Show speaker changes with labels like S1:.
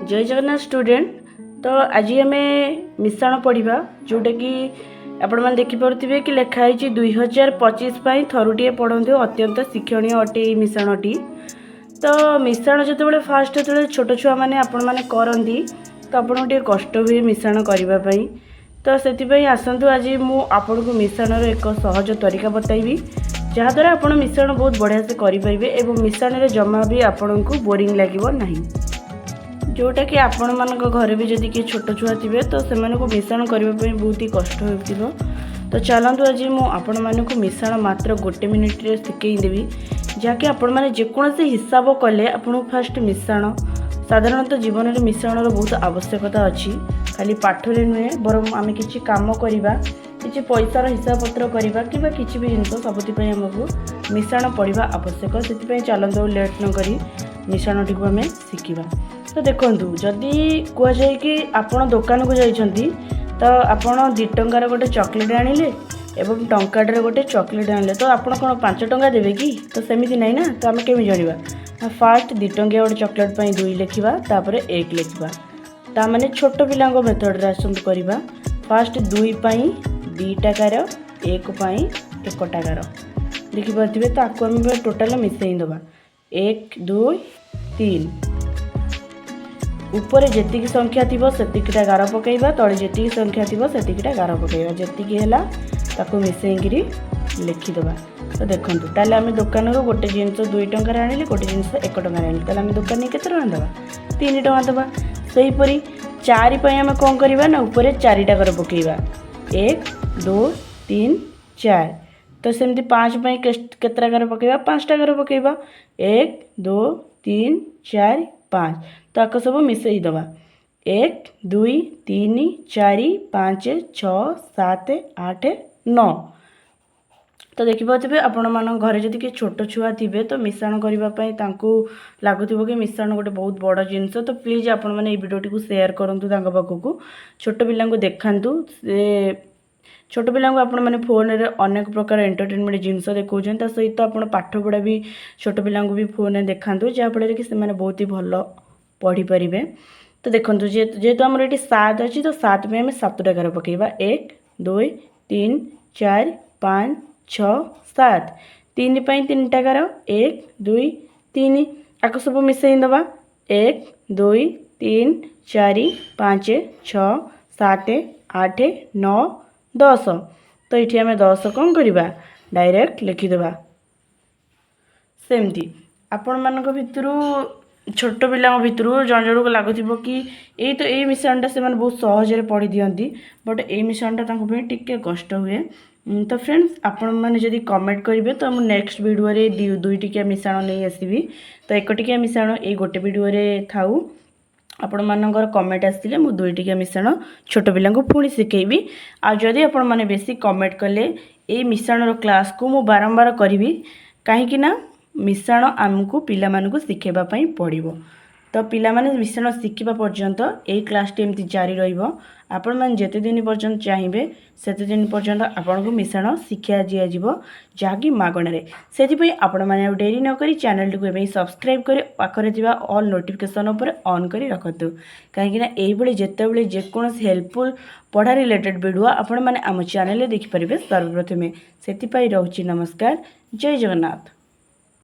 S1: ଜୟ Jagannath student. ତ ଆଜି ଆମେ ମିଶାଣ ପଢ଼ିବା, ଯେଉଁଟାକି ଆପଣମାନେ ଦେଖିପାରୁଥିବେ କି ଲେଖା ହେଇଛି 2025 ପାଇଁ ଥରୁଟିଏ ପଢ଼ନ୍ତୁ, ଅତ୍ୟନ୍ତ ଶିକ୍ଷଣୀୟ ଅଟେ ଏଇ ମିଶାଣଟି। ତ ମିଶାଣ ଯେତେବେଳେ ଫାଷ୍ଟ ଯେତେବେଳେ ଛୋଟ ଛୁଆମାନେ ଆପଣମାନେ କରନ୍ତି, ତ ଆପଣଙ୍କୁ ଟିକେ କଷ୍ଟ ହୁଏ ମିଶାଣ କରିବା ପାଇଁ। ତ ସେଥିପାଇଁ ଆସନ୍ତୁ, ଆଜି ମୁଁ ଆପଣଙ୍କୁ ମିଶାଣର ଏକ ସହଜ ତରିକା ବତାଇବି, ଯାହାଦ୍ୱାରା ଆପଣ ମିଶାଣ ବହୁତ ବଢ଼ିଆ ସେ କରିପାରିବେ ଏବଂ ମିଶାଣରେ ଜମା ବି ଆପଣଙ୍କୁ ବୋରିଂ ଲାଗିବ ନାହିଁ। ଯେଉଁଟାକି ଆପଣମାନଙ୍କ ଘରେ ବି ଯଦି କିଏ ଛୋଟ ଛୁଆ ଥିବେ, ତ ସେମାନଙ୍କୁ ମିଶାଣ କରିବା ପାଇଁ ବହୁତ ହି କଷ୍ଟ ହେଉଥିବ। ତ ଚାଲନ୍ତୁ, ଆଜି ମୁଁ ଆପଣମାନଙ୍କୁ ମିଶାଣ ମାତ୍ର ଗୋଟେ ମିନିଟ୍ରେ ଶିଖେଇ ଦେବି, ଯାହାକି ଆପଣମାନେ ଯେକୌଣସି ହିସାବ କଲେ ଆପଣଙ୍କୁ ଫାଷ୍ଟ ମିଶାଣ, ସାଧାରଣତଃ ଜୀବନରେ ମିଶାଣର ବହୁତ ଆବଶ୍ୟକତା ଅଛି। ଖାଲି ପାଠରେ ନୁହେଁ, ବରଂ ଆମେ କିଛି କାମ କରିବା, କିଛି ପଇସାର ହିସାବ ପତ୍ର କରିବା କିମ୍ବା କିଛି ବି ଜିନିଷ, ସବୁଥିପାଇଁ ଆମକୁ ମିଶାଣ ପଢ଼ିବା ଆବଶ୍ୟକ। ସେଥିପାଇଁ ଚାଲନ୍ତୁ, ଆଉ ଲେଟ୍ ନ କରି ମିଶାଣଟିକୁ ଆମେ ଶିଖିବା। ତ ଦେଖନ୍ତୁ, ଯଦି କୁହାଯାଏ କି ଆପଣ ଦୋକାନକୁ ଯାଇଛନ୍ତି, ତ ଆପଣ 2 ଟଙ୍କାର ଗୋଟେ ଚକୋଲେଟ୍ ଆଣିଲେ ଏବଂ ଟଙ୍କାଟାରେ ଗୋଟେ ଚକୋଲେଟ୍ ଆଣିଲେ, ତ ଆପଣ କ'ଣ 5 ଟଙ୍କା ଦେବେ କି? ତ ସେମିତି ନାହିଁ ନା। ତ ଆମେ କେମିତି ଜାଣିବା ନା ଫାଷ୍ଟ 2 ଟଙ୍କିଆ ଗୋଟେ ଚକୋଲେଟ୍ ପାଇଁ ଦୁଇ ଲେଖିବା, ତାପରେ ଏକ ଲେଖିବା। ତା ମାନେ ଛୋଟ ପିଲାଙ୍କ ମେଥଡ଼ରେ ଆସନ୍ତୁ କରିବା। ଫାଷ୍ଟ ଦୁଇ ପାଇଁ ଦୁଇଟା ଗାର, ଏକ ପାଇଁ ଏକଟା ଗାର, ଦେଖିପାରୁଥିବେ। ତ ଆକୁ ଆମେ ଟୋଟାଲ ମିଶାଇ ଦେବା, ଏକ, ଦୁଇ, ତିନି। ଉପରେ ଯେତିକି ସଂଖ୍ୟା ଥିବ ସେତିକିଟା ଗାର ପକାଇବା, ତଳେ ଯେତିକି ସଂଖ୍ୟା ଥିବ ସେତିକିଟା ଗାର ପକାଇବା। ଯେତିକି ହେଲା ତାକୁ ମିଶାଇକିରି ଲେଖିଦେବା। ତ ଦେଖନ୍ତୁ, ତାହେଲେ ଆମେ ଦୋକାନରୁ ଗୋଟେ ଜିନିଷ 2 ଟଙ୍କାରେ ଆଣିଲେ, ଗୋଟେ ଜିନିଷ 1 ଟଙ୍କାରେ ଆଣିଲେ, ତାହେଲେ ଆମେ ଦୋକାନୀ କେତେ ଟଙ୍କା ଦେବା? 3 ଟଙ୍କା ଦେବା। ସେହିପରି ଚାରି ପାଇଁ ଆମେ କ'ଣ କରିବା ନା ଉପରେ ଚାରିଟା ଗାର ପକାଇବା, ଏକ, ଦୁଇ, ତିନି, ଚାରି। ତ ସେମିତି ପାଞ୍ଚ ପାଇଁ କେତେଟା ଗାର ପକାଇବା? ପାଞ୍ଚଟା ଗାର ପକାଇବା, ଏକ, ଦୁଇ, ତିନି, ଚାରି, ପାଞ୍ଚ। ତ ଆକୁ ସବୁ ମିଶାଇ ଦେବା, ଏକ, ଦୁଇ, ତିନି, ଚାରି, ପାଞ୍ଚ, ଛଅ, ସାତ, ଆଠ, ନଅ। ତ ଦେଖିପାରୁଥିବେ, ଆପଣମାନଙ୍କ ଘରେ ଯଦି କିଏ ଛୋଟ ଛୁଆ ଥିବେ, ତ ମିଶାଣ କରିବା ପାଇଁ ତାଙ୍କୁ ଲାଗୁଥିବ କି ମିଶାଣ ଗୋଟେ ବହୁତ ବଡ଼ ଜିନିଷ। ତ ପ୍ଲିଜ୍ ଆପଣମାନେ ଏଇ ଭିଡ଼ିଓଟିକୁ ସେୟାର କରନ୍ତୁ ତାଙ୍କ ପାଖକୁ, ଛୋଟ ପିଲାଙ୍କୁ ଦେଖାନ୍ତୁ। ସେ ଛୋଟ ପିଲାଙ୍କୁ ଆପଣମାନେ ଫୋନରେ ଅନେକ ପ୍ରକାର ଏଣ୍ଟରଟେନମେଣ୍ଟ ଜିନିଷ ଦେଖାଉଛନ୍ତି, ତା ସହିତ ଆପଣ ପାଠପଢ଼ା ବି ଛୋଟ ପିଲାଙ୍କୁ ବି ଫୋନରେ ଦେଖାନ୍ତୁ, ଯାହାଫଳରେ କି ସେମାନେ ବହୁତ ହି ଭଲ ପଢ଼ିପାରିବେ। ତ ଦେଖନ୍ତୁ, ଯେହେତୁ ଆମର ଏଠି ସାତ ଅଛି, ତ ସାତ ପାଇଁ ଆମେ ସାତଟା ଗାର ପକାଇବା, ଏକ, ଦୁଇ, ତିନି, ଚାରି, ପାଞ୍ଚ, ଛଅ, ସାତ। ତିନି ପାଇଁ ତିନିଟା ଗାର, ଏକ, ଦୁଇ, ତିନି। ଆକୁ ସବୁ ମିଶାଇ ଦେବା, ଏକ, ଦୁଇ, ତିନି, ଚାରି, ପାଞ୍ଚ, ଛଅ, ସାତ, ଆଠ, ନଅ, ଦଶ। ତ ଏଇଠି ଆମେ 10 କ'ଣ କରିବା? ଡାଇରେକ୍ଟ ଲେଖିଦେବା। ସେମିତି ଆପଣମାନଙ୍କ ଭିତରୁ, ଛୋଟ ପିଲାଙ୍କ ଭିତରୁ ଜଣେ ଜଣକୁ ଲାଗୁଥିବ କି ଏଇ ତ ଏଇ ମିଶାଣଟା ସେମାନେ ବହୁତ ସହଜରେ ପଢ଼ି ଦିଅନ୍ତି, ବଟ୍ ଏଇ ମିଶାଣଟା ତାଙ୍କ ପାଇଁ ଟିକେ କଷ୍ଟ ହୁଏ। ତ ଫ୍ରେଣ୍ଡସ୍, ଆପଣମାନେ ଯଦି କମେଣ୍ଟ କରିବେ, ତ ମୁଁ ନେକ୍ସଟ ଭିଡ଼ିଓରେ ଦୁଇ ଟିକିଆ ମିଶାଣ ନେଇ ଆସିବି। ତ ଏକ ଟିକିଆ ମିଶାଣ ଏଇ ଗୋଟେ ଭିଡ଼ିଓରେ ଥାଉ। ଆପଣମାନଙ୍କର କମେଣ୍ଟ ଆସିଲେ ମୁଁ ଦୁଇ ଟିକିଆ ମିଶାଣ ଛୋଟ ପିଲାଙ୍କୁ ପୁଣି ଶିଖେଇବି। ଆଉ ଯଦି ଆପଣମାନେ ବେଶୀ କମେଣ୍ଟ କଲେ, ଏଇ ମିଶାଣର କ୍ଲାସ୍କୁ ମୁଁ ବାରମ୍ବାର କରିବି, କାହିଁକି ନା ମିଶାଣ ଆମକୁ ପିଲାମାନଙ୍କୁ ଶିଖେଇବା ପାଇଁ ପଡ଼ିବ। ତ ପିଲାମାନେ ମିଶାଣ ଶିଖିବା ପର୍ଯ୍ୟନ୍ତ ଏଇ କ୍ଲାସ୍ଟି ଏମିତି ଜାରି ରହିବ। ଆପଣମାନେ ଯେତେ ଦିନ ପର୍ଯ୍ୟନ୍ତ ଚାହିଁବେ, ସେତେ ଦିନ ପର୍ଯ୍ୟନ୍ତ ଆପଣଙ୍କୁ ମିଶାଣ ଶିକ୍ଷା ଦିଆଯିବ, ଯାହାକି ମାଗଣାରେ। ସେଥିପାଇଁ ଆପଣମାନେ ଆଉ ଡେରି ନକରି ଚ୍ୟାନେଲଟିକୁ ଏବେ ସବସ୍କ୍ରାଇବ୍ କରି ପାଖରେ ଥିବା ଅଲ୍ ନୋଟିଫିକେସନ୍ ଉପରେ ଅନ୍ କରି ରଖନ୍ତୁ, କାହିଁକିନା ଏଇଭଳି ଯେତେବେଳେ ଯେକୌଣସି ହେଲ୍ପଫୁଲ୍ ପଢ଼ା ରିଲେଟେଡ଼୍ ଭିଡ଼ିଓ ଆପଣମାନେ ଆମ ଚ୍ୟାନେଲରେ ଦେଖିପାରିବେ ସର୍ବପ୍ରଥମେ। ସେଥିପାଇଁ ରହୁଛି, ନମସ୍କାର, ଜୟ ଜଗନ୍ନାଥ।